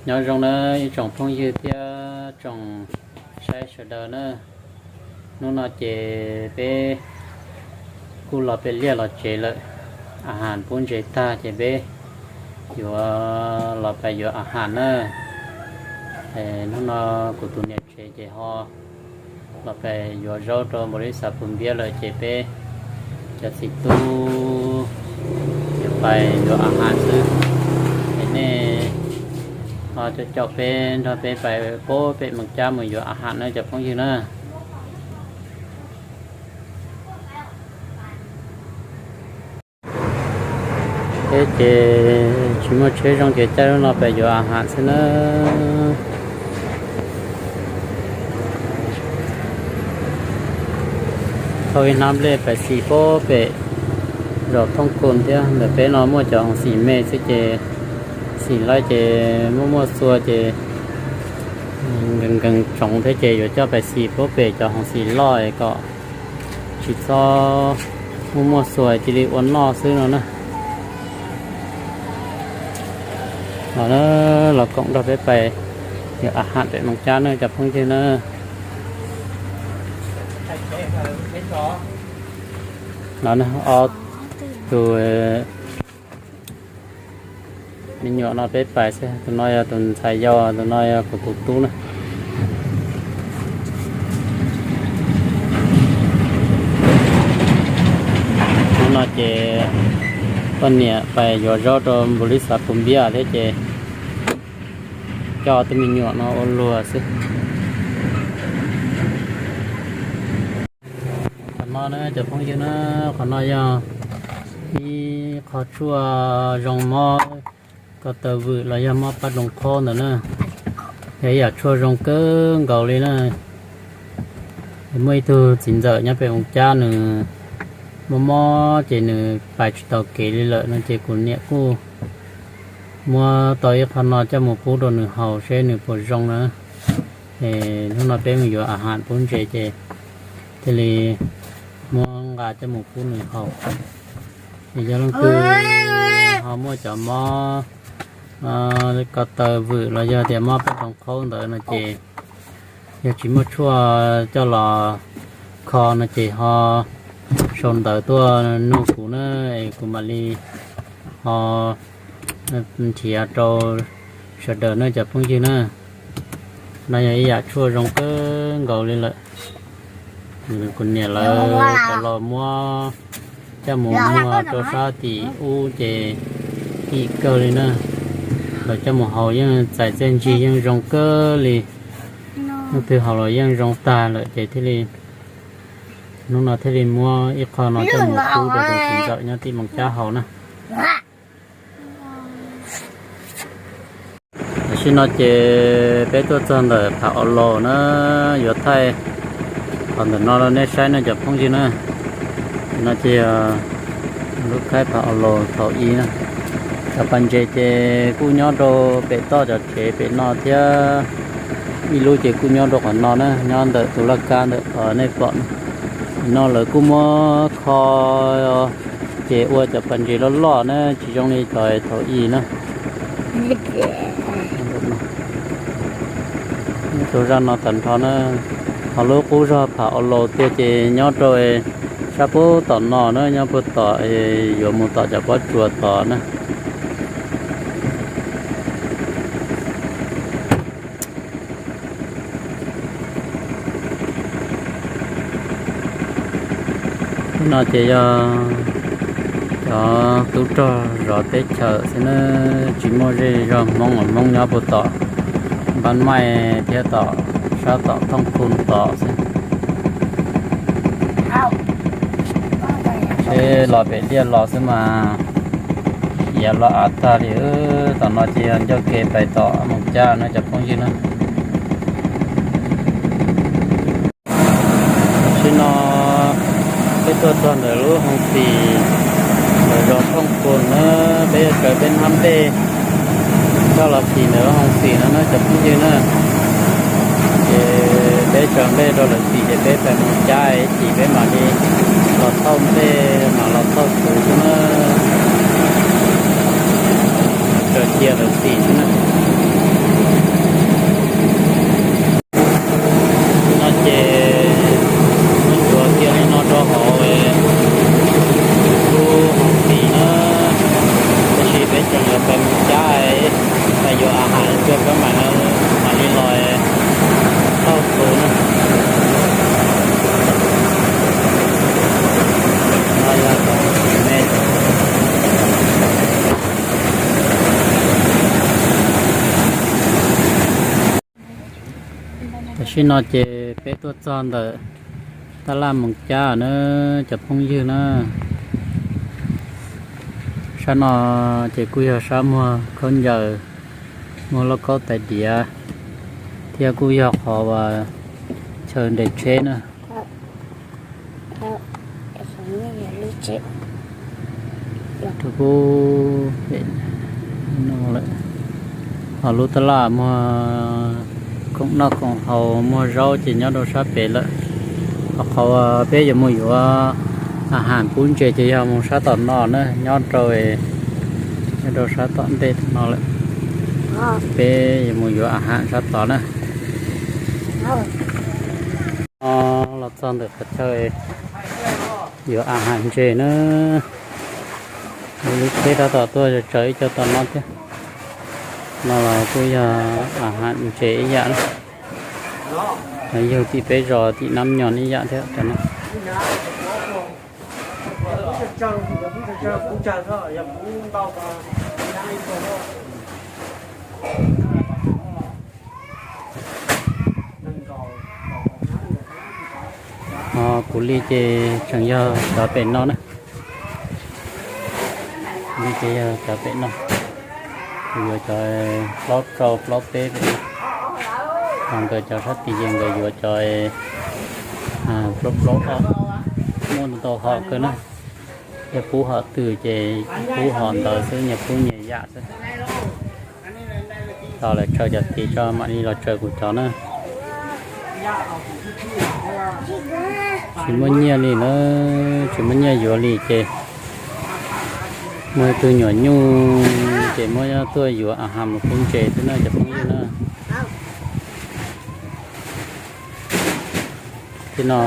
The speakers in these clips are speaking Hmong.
Nyob zoo nawb ib tsoom phooj ywg thiab tsoom saib sawv daws na. Hnub no ces peb kuj los pem liaj los tsev lawm, a has pub ntses tag ces peb yuav los pais yuav a has na. Hnub no kuv tus niam tsev ces ho los pais yuav zaub rau npaum li xav pus npiab lawm ces peb cov txiv tub yuav pais yuav a has xwb. Es nej ho caum caum peb nrog peb pais pub pem Moos Cab mus yuav a has na cov phooj ywg na. Peb ces tsis muaj tsheb zoo ces caij lub no pais yuav a has xwb na. Thauj ib hnab nplej pais xim pub pem zos Thooj Kun thiab. Ntawm peb no muaj cov hoov xim me xwb ces xim laib ces muaj muaj xua ces nkees nkees tsoov thiab ces yuav coj pais xim pub pem cov hoov xim loj kom tsis txhob muaj muaj xua cia li ua noj xwb no na. Los na, los koom nrog peb pais yuav a has pem Moos Cab na cov phooj ywg na. Los na, ob tug me nyuam no peb pais xwb, tus no yog tus ntxhais yau, tus no yog kuv tus tub na. Hnub no ces poj niam pais yuav zaub rau npaum li xav pus npiab thiab ces coj ob tug me nyuam no ua luag xwb. Qhov no na cov phooj ywg na, qhov no yog ib qho tshuaj zoo mob ko taw vwm los yog mob paj roos qhob ntawd na. Yog ib yam tshuaj zoo kawg nkaus li na. Muaj ib tug txiv ntxawm nyob pem Moos Cab nws mob mob ces nws pais tsis tau kev li lawm no ces kuv niam kuj muab tau ib qho no coj mus pub rau nws haus seb nws puas zoo na. Es hnub no peb mus yuav a has pub ntses ces thiaj li muab nqa coj mus pub nws haus. Es yog leej twg ho muaj cov mob ko taw vwm los yog tias mob paj roos qhob ntawd no ces yog tsis muaj tshuaj coj los kho no ces ho sau ntawv tuaj nug kuv na, es kuv mam li ho nrhiav rau sawv daws na cov phooj ywg na. No yog ib yam tshuaj zoo kawg nkaus li lawm. Kuv niam lawv tau los muab coj mus muag rau sab tim ub ces kim kawg li na. Lawv coj mus haus yeej txais txiaj ntsig yeej zoo kawg li. Leej twg haus los yeej zoo tag lawm ces thiaj li, hnub no thiaj li muab ib qho no coj mus pub rau tus txiv ntxawm nyob tim Moos Cab haus na. Tam sim no ces peb tuaj txog ntawm Phav Aus Laus na, yuav thaij qhov ntawm no rau nej saib no cov phooj ywg na. No ces yog lub khaib Phav Aus Laus thaum i na. Cov pas ntses ces kuj nyob rau pem toj cov tsev pem no thiab, ib lub ces kuj nyob rau qhov no na, nyob ntawm tus laj kab ntawm qhov nej pom no. No lawv kuj muab kho ces ua cov pas ntses loj loj na, tsis zoo li cov thaum i na. Tus zaj no tag nrho na, ho lub qub zog Phav Aus Laus tiag ces nyob rau sab puag tom no na, nyob puag tom yuav mus tom cov pob tsuas tod na. No ces yog cov tub rog zov teb chaws xwb na, tsis muaj zej zog Hmoob los Hmoob nyob puag tom Npab Maij thiab tom sab tom Thooj Khu tod xwb. Seb los pem liaj los xwb mas iav los av tag li. Tom no ces yog ncauj ke pais tom Moos Cab no cov phooj ywg na. Tam sim no peb tuaj txog ntawm lub hoo xim ntawm zos Thooj Khu na, peb yuav tsaws peb hnab nplej coj los xim ntawm lub hoo xim no na cov phooj ywg na. Ces peb tsaws nplej rau lawv xim ces peb pais Moos Cab ib chim peb mam li los thauj nplej mam los thauj txhuv xwb na. Tsaws cia lawv xim xwb na. Peb mam mam li los tau tus na. Tam sim no ces peb tuaj txog ntawm tab laj Moos Cab na, cov phooj ywg na. Sab no ces kuj yog sab muag khaub ncaws, muag lauj kaub tais diav, thiab kuj yog qhov uas chaw nres tsheb na. Rau pem no lawm. Ho lub tab laj muag khoom noj khoom haus muag zaub ces nyob rau sab pem lawm. Ho qhov uas peb yuav mus yuav a has pub ntses ces yog mus sab tom no na, nyob rau, nyob rau sab tom ntej no lawm. Peb yuav mus yuav a has sab tod na. Los txog ntawm qhov chaw yuav a has ntses na. Lub tsheb tab tom tuaj tsaws ib co tom no thiab. No los kuj yog a has ntses ib yam na. Yug tim peb zos tim Nab Nyo ib yam thiab cov no. Ho kuv li ces tseem yog cov pem no na. Li ces yog cov pem no, yuav cov plaub rau plaub peb pem no. Ho nkawd cov sab tid ces nkawd yuav cov plaub plaub ob, muaj ntau hom kawg na. Yog pub hom twg ces pub hom ntawd xwb, nyias pub nyias yam xwb. Tau lawv tsaws cov tid tso mam li los tsaws kuv cov na. Tsis muaj nyiaj li na, tsis muaj nyiaj yuav li ces muaj ib tug nyuam nyuj ces muab tuaj yuav a has mus pub ntses xwb na cov phooj ywg na. Tib no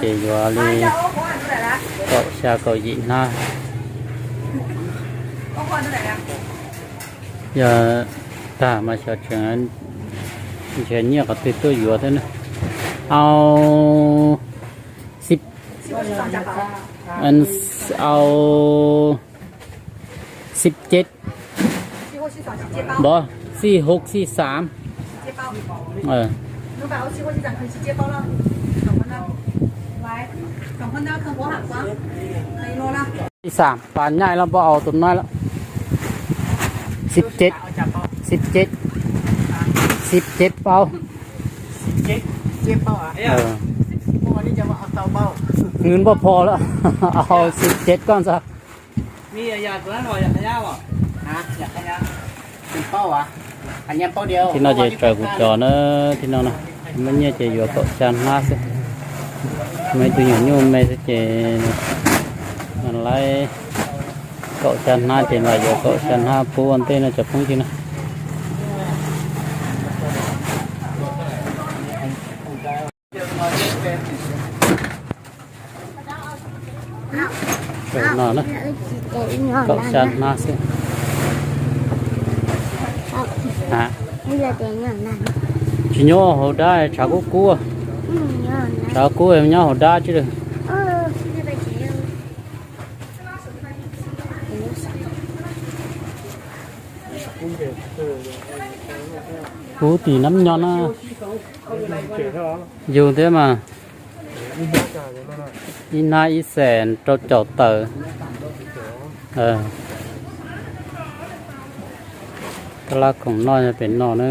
ces yuav li kaum xya kaum yim hnab. Yog tag mas xyov tseem nrhiav nyiaj qhov twg tuaj yuav thiab na. Au, xib, au, xib ceb, xib hub xib xaam. Xib xaam pas nyaij los npau, au tus no lawm. Xib ceb, xib ceb, xib ceb paub. Nws npau phom lawm, au xib ceb koj ntxag. Thib no ces tsaws kuv cov na, thib no na, muaj nyiaj ces yuav kaum xya hnab xwb. Muaj ib tug nyuam nyuj me xwb ces laib kaum xya hnab ces los yuav kaum xya hnab pub ua ntej no cov phooj ywg na. Tsaws no na, kaum xya hnab xwb. Tsis nyob hauv dab, tshav kub kub. Tshav kub nyob hauv dab tsi. Kuv tim Nab Nyo na. Yug thiab mas. Ib hnab ib xees rau caum tawm. Tab laj khoom noj pem no na.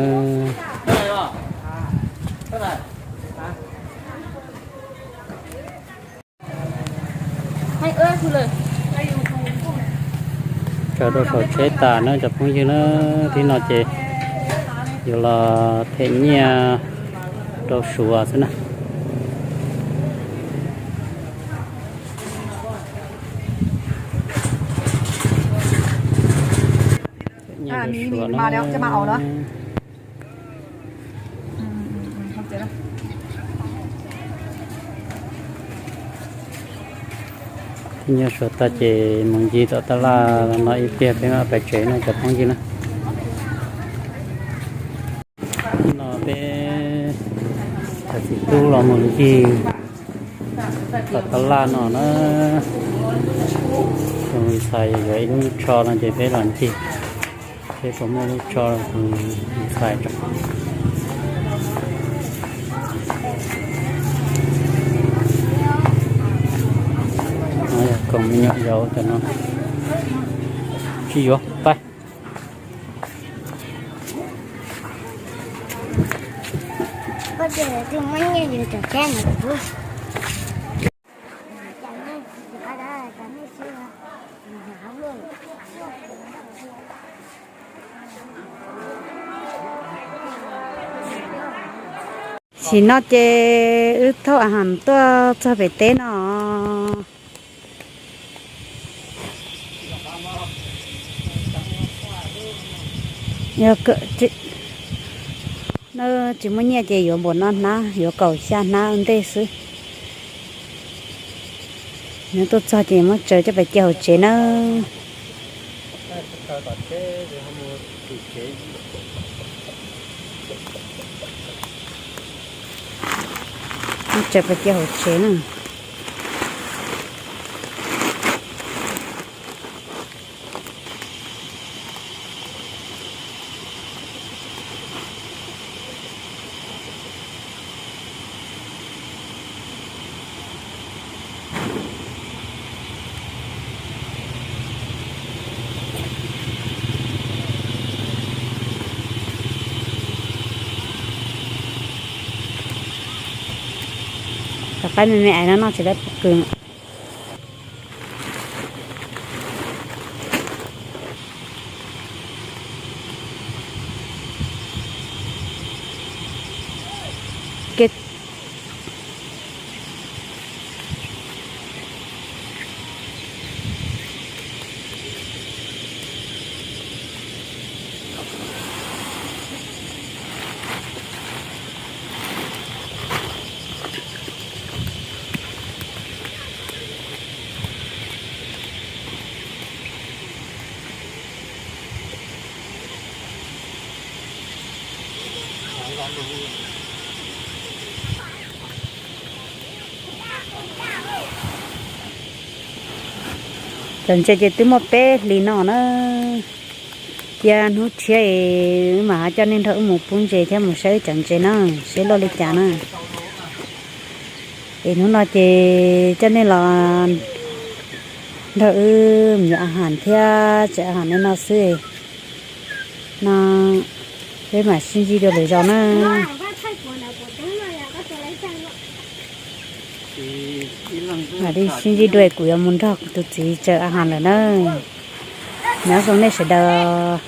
Tsaws rau saum tsheb tas na cov phooj ywg na, thib no ces yuav los them nyiaj rau Suav xwb na. Nyiaj Suav tag ces mus ncig tom tab laj no ib pliag peb mam pais tsev no cov phooj ywg na. No peb cov txiv tub los mus ncig tom tab laj no na. Tus ntxhais yuav ib lub tsho no ces peb los ncig seb puas muaj lub tsho tus ntxhais. Koom me nyuam yaus cov no tsis yuav pab. Sim no ces wb thauj a has tuaj txog pem teb no. Tsis muaj nyiaj ces yuav npaum no hnab, yuav kaum xya hnab ua ntej xwb. Nws tuaj txog ces muab tsaws coj pais cia hauv tsev nawb. Muab tsaws pais cia hauv tsev na. Tom qab me me ais no noj tsis tau pob kws. Cov ntses ces twb muaj peb hlis no na. Cia hnub tshiab es mam coj nej nrog wb mus pub ntses thiab mus saib wb cov ntses na, seb loj li cas na. Es hnub no ces coj nej los nrog wb mus yuav a has thiab tsev a has nej no xwb. No peb mam sib ntsib dua lwm zaus na. Mam li sib ntsib dua, kuv yuav mus nrog tus txiv tsaws a has lawm na. Nyob zoo nej sawv daws.